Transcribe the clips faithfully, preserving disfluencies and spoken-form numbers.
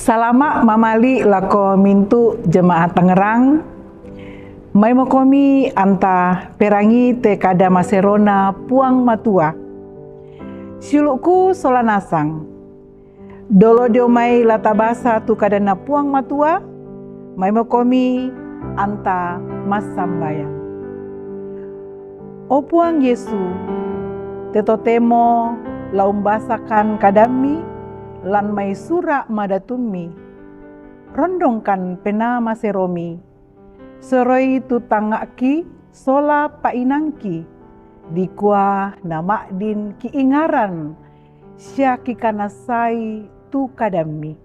Salama' mamali' lako mintu' jemaat Tangerang. Maimo komi anta perangi te kada maserona Puang Matua. Siulu'ku sola nasang. Dolo dio mai la tabasa tu kadanna Puang Matua, maimo komi anta massambayang. O Puang Yesu, te totemo la umbasakan kadammi lan mai sura' madatummi. Rondongkan penaa maseromi, soroi tu tangnga'ki sola pa'inangki, dikua nama'din kiingaran sia kikanassai tu kadammi.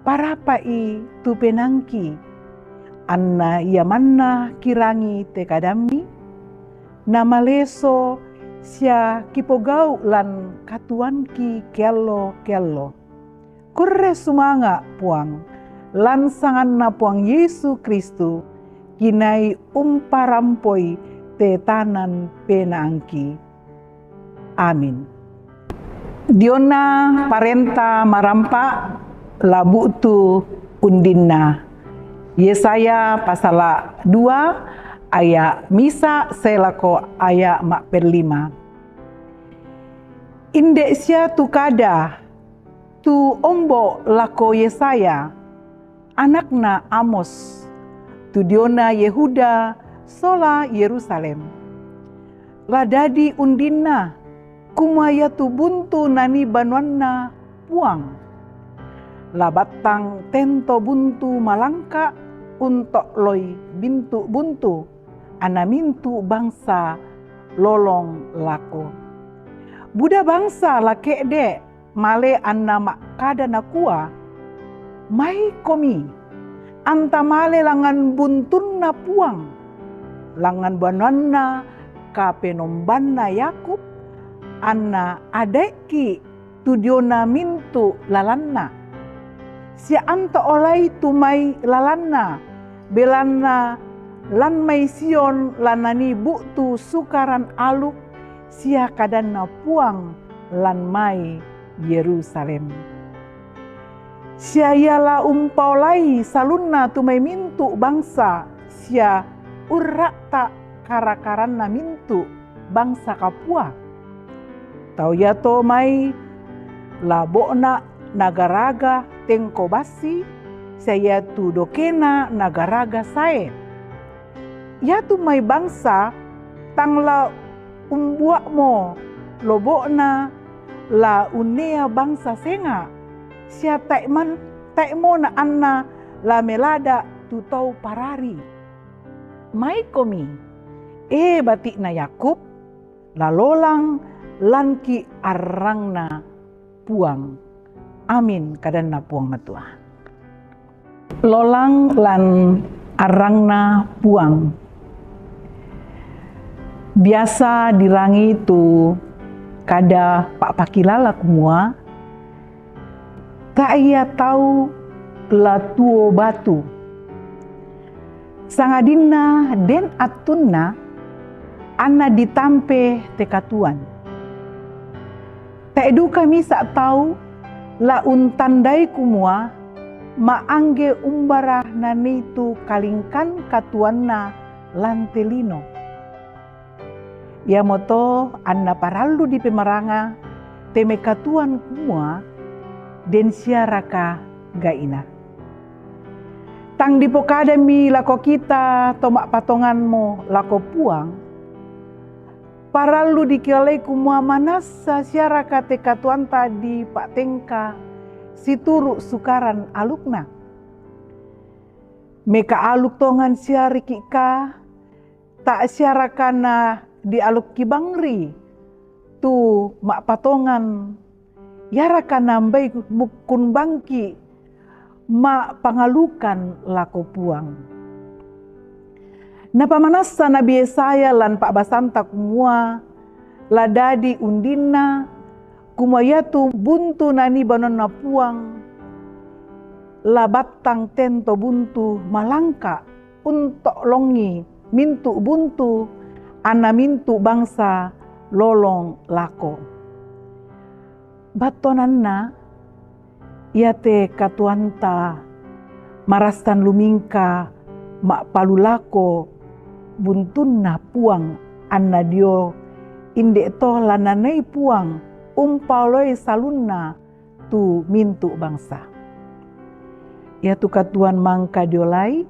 Parapa'i tu penaangki, anna ia manna kirangi te kadammi, namaleso sia kipogau' lan katuoanki keallo-keallo. Kurre sumanga', Puang, lan sanganna Puang Yesu Kristus, kinai umparampoi te tanan penaangki. Amin. Diona parenta marampa' la bu'tu undinna. Yesaya pasala' dua aya' misa' sae lako aya' ma'pellima. Inde' sia tu kada tu ombo' lako Yesaya, anakna Amos, tu diona Yehuda sola Yerusalem. La dadi undinna, kumua iatu buntu nanii banuanna Puang. La battang tento buntu malangka' unto'loi bintu buntu, anna mintu' bangsa lolong lako. Buda bangsa la ke'de' male anna ma'kada nakua, "Maikomi, anta male langngan buntunna Puang, langngan banuanna kapenombanna Yakub, anna adae'ki' tu diona mintu' lalanna. Sia anta olai tu mai lalanna, belanna lan mai Sion la nanii bu'tu sukaran aluk sia kadanna Puang lan mai Yerusalem. Sia ia la umpaolai salunna tu mai mintu' bangsa sia urra'ta' kara-karanna mintu' bangsa kapua. Tau iato mai la bo'na nagaraga tengko bassi, sia iatu dokena nagaraga sae. Iatu mai bangsa tang la umbua'mo lobo'na la unnea bangsa senga', sia tae' man-, tae'mo naanna la melada' tu tau parari. Maikomi, e bati'na Yakub, la lolang lanki' arrangna Puang." Amin, kadanna Puang Matua. Lolang lan arrangna Puang. Biasa dirangi tu kada pa'pakilala kumua, tae' ia tau la tuo batu. Sangadinna den attunna anna ditampe te katuoan. Tae' duka misa' tau la untandai kumua ma'angge umbara nanii tu kalingkan katuoanna lan te lino. Iamoto anna parallu dipemaranga te mai katuoan kumua, den siaraka gai'na. Tang dipokadami lako kita to ma'patonganmo lako Puang, parallu dikilalai kumua manassa siaraka te katuoanta dipa'tengka situru' sukaran alukna. Mekaaluk tongan siariki' ka, ta' siaraka na dialukki bangri tu ma'patongan, iaraka nambai mukkun bangki' ma'pangalukan lako Puang. Napamanassa Nabi Yesaya lan pa'basanta kumua, la dadi undinna, kumua iatu buntu nanii banuanna Puang, la battang tento buntu malangka' unto'longi mintu' buntu, anna mintu' bangsa lolong lako. Battuananna, Iate katuoanta marassan lumingka ma'palulako buntunna Puang anna dio inde' to la nanii Puang umpaoloi salunna tu mintu' bangsa. Iatu katuoan mangka dio lai,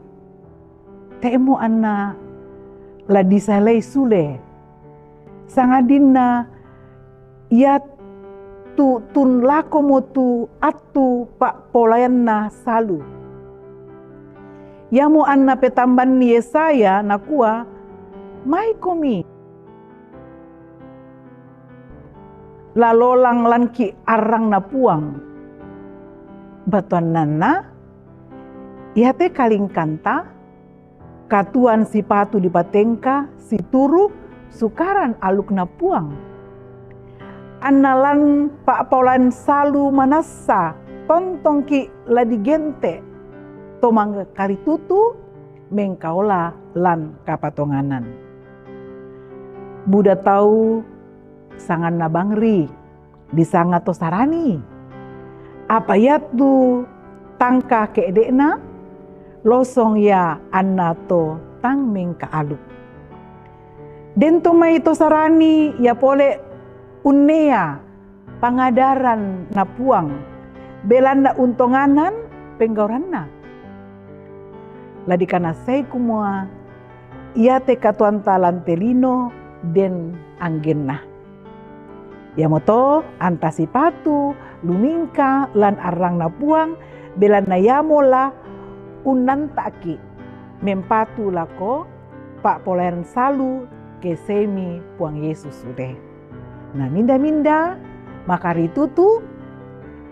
te'mo anna la disalai sule, sangadinna iatu tun lakomo tu attu pa'polayanna salu. Iamo anna petambanni Yesaya nakua, maikomi la lolang lan ki' arrangna Puang. Batuannanna, iate kalingkanta, katuoan sipatu dipatengka situru' sukaran alukna Puang. Anna lan pa'paolan salu manassa tontongki' la digente' to mangkaritutu mengkaola lan kapatonganan. Buda tau sanganna bangri, disanga to sarani. Apa iatu tangka ke'de'na, losong ia anna to tang mengkaaluk. Den to mai to sarani ia pole unnea pangadaranna Puang, belanna untonganan penggauranna. La dikanassai kumua iate katuoanta lan te lino den anggenna. Iamoto anta sipatu lumingka lan arrangna Puang, belanna iamo la unnanta'ki' mempatu lako pa'polayan salu ke seimi Puang Yesus ule. Na minda-minda makaritutu,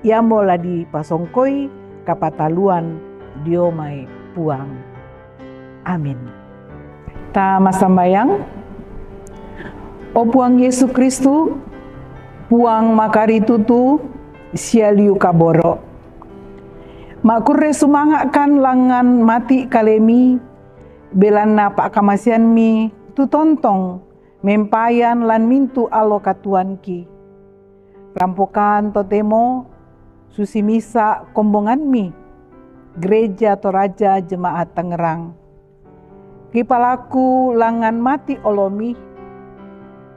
iamo la dipasongkoi kapataluan dio mai Puang. Amin. Ta masambayang. O Puang Yesu Kristu, Puang makaritutu sia liu kaboro'. Ma'kurre sumanga'kan langngan mati' kalemi, belanna pa'kamaseanmi tu tontong mempayan lan mintu' allo katuoanki. Rampokan totemo susi misa' kombonganmi, Gereja Toraja Jemaat Tangerang. Kipalaku langngan mati' olomi,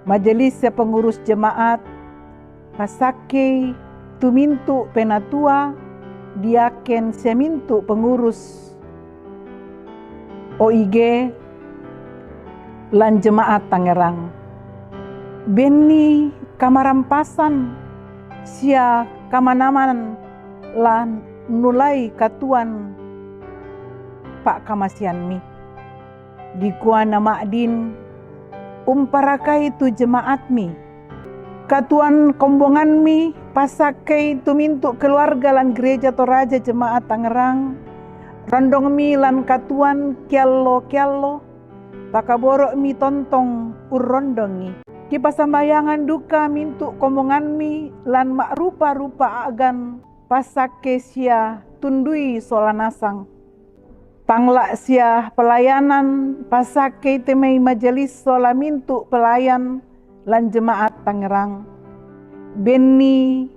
majelis sia pengurus jemaat, pasakkei tu mintu' penatua, diaken sia mintu' pengurus O I G lan jemaat Tangerang. Benni kamarampasan sia kamanamanan lan nulai katuoan pa'kamaseanmi. Dikua nama'din umparakai tu jemaatmi. Katuoan kombonganmi pasakkei tu mintu' keluarga lan Gereja Toraja Jemaat Tangerang, rondongmi lan katuoan kiallo-kiallo, pakaboro'mi tontong urrondongi. Kipasambayangan duka mintu' kombonganmi lan ma'rupa-rupa a'gan pasakkei sia tundui sola nasang. Tangla' sia pelayanan pasakkei te mai majelis sola mintu' pelayan lan jemaat Tangerang. Benni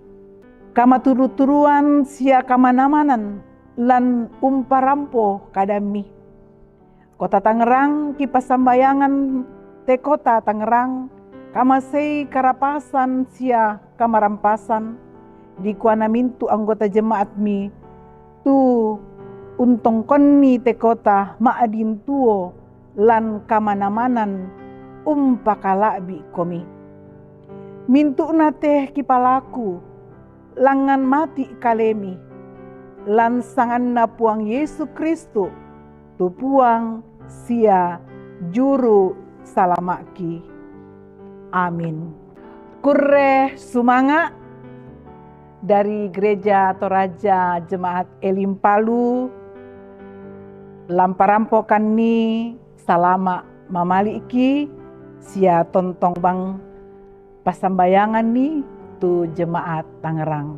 kamaturu-turuan sia kamanamanan lan umparampo kadammi. Kota Tangerang kipasambayangan te kota Tangerang, kamasei karapasan sia kamarampasan, dikua namintu' anggota jemaatmi, tu untongkonni te kota ma'din tuo lan kamanamanan umpakala'bi'komi. Mintu'na te kipalaku, langngan mati' kalemi, lan sanganna Puang Yesu Kristu, tu Puang sia Juru Salama'ki. Amin. Kurre sumanga' dari Gereja Toraja Jemaat Elim Palu, lan parampokanni salama' mamali'ki sia tontong bang passambayanganni tu jemaat Tangerang.